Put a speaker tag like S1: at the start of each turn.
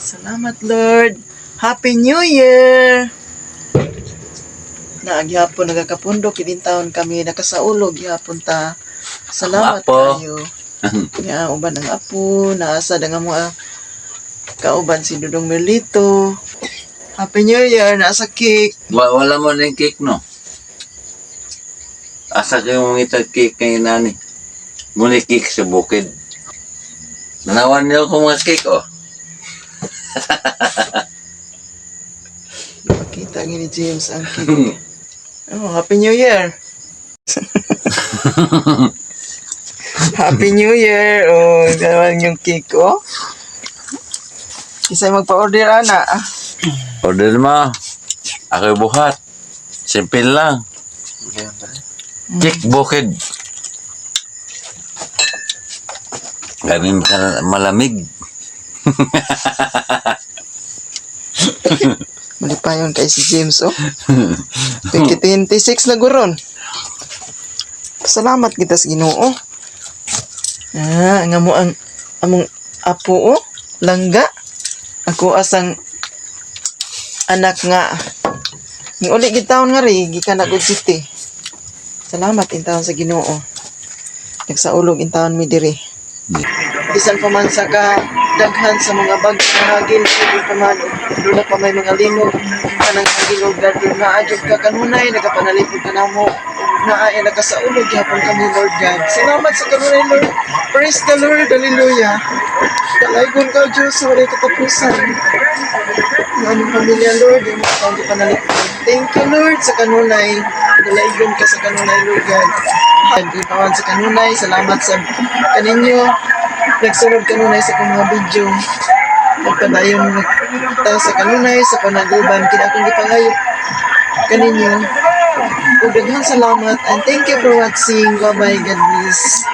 S1: Salamat, Lord. Happy New Year! Na gihapon nagakapundo kidin taon kami nakasaulog gihapon ta. Salamat
S2: Ang apo.
S1: kayo. Nga uban ang apo, naasa da nga mga kauban si Dudong Merlito. Happy New Year, nasa cake.
S2: Wala mo na yung cake, no? Asa kayo mangita cake kay nani? Muna cake sa bukid. Nanawan niyo ko mga cake, oh.
S1: Pakita ni James ang cake. Oh, Happy New Year. Happy New Year. Oh, ganawan yung cake, oh. Isa'y magpa-order, ana.
S2: Order mo. Ako'y buhat. Simple lang. Cake bukid. Ganin ka malamig.
S1: Malipayon kay si James, oh. 2026 na guron. Salamat kita sa Ginoo. Ah, nga mo ang among apo, oh, langga. Ako asang anak nga. Ni uli gid taon nga ri gikan na Good City. Salamat intawon sa Ginoo. Nagsaulog intawon mi diri. Bisan pa man sa ka daghan sa mga bag hagin ug pa man ug duna pa may mga linog kanang hagin og dadto naa jud ka kanunay nagapanalipod ka namo ug naa ay nakasaulog gihapon kami, Lord God. Salamat sa kanunay, Lord. Praise the Lord. Hallelujah. Dalaygon ka, Diyos, sa walay katapusan. Ang aming pamilya, Lord, yung mga taong panalipod. Thank you, Lord, sa kanunay. Dalaygon ka sa kanunay, Lord God. Pagkipawan sa kanunay, salamat sa kaninyo. Nagsunod kanunay sa akong mga video. Nagpadayon ta sa kanunay, sa panaguban, kina akong gipangayo kaninyo. Ug daghan salamat and thank you for watching. Bye-bye. God bless.